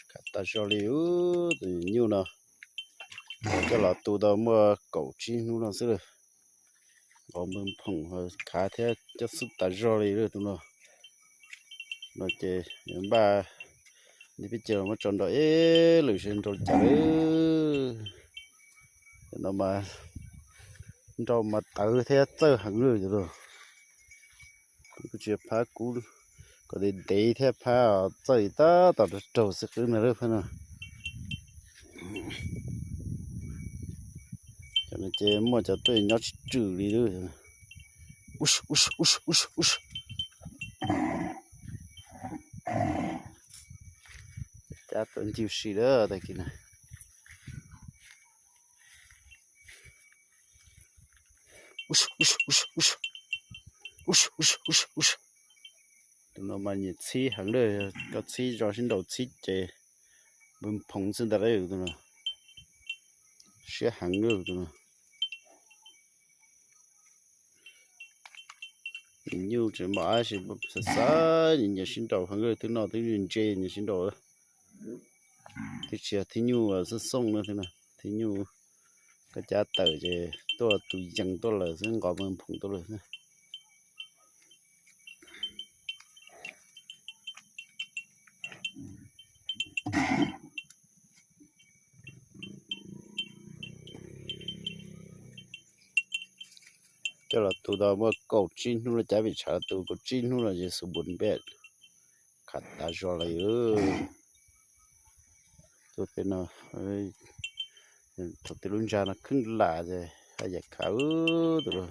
Khav tas zog li tus nyuj no. Coj los tu tau muaj kaum tsib hnub no xwb lawm. Nqos npawg phoom khav thiab coj xub tas zog li lawm tus no. No ces yuav npaj, neb peb ces los muab tso nrau ib lwm seb nrau li cas lawm. No mas nrau mas tawv thiab txawj heev lawm tus no. Kuv tsis phab kub kom ntev ntev thiab phab txawj tab tom raug raug xwb qwb ntag lawm phab no. Cov no ces muaj cov tuaj nyob tsis tswm li lawm. Cab tuaj ncig si lawm tag kis na. Tus no mas nyiam txhib heev lawm, koj txhib zoj sib nraus txhib ces npawg phoom xwb ntag lawm tus no. Siab heev lawm tus no. Nyuj tseem mos ab si xav xav nyiam sib nraus heev lawm, twb noj twb ntse nyiam sib nraus. Twb tsis yog thib nyuj xoob xoob na, thib nyuj koj cab tawm ces tuaj tus yees tuaj lawm xwb, nqos npawg phoom tuaj lawm xwb. Coj los tu tau muaj kaum tsib hnub lawm, cab pem tshav tu kaum tsib hnub no ces xub npum npej khav tas zog lawm. Tus pem no, thaum twg lub ntsa no kheej lam ces haj yam khav tus no.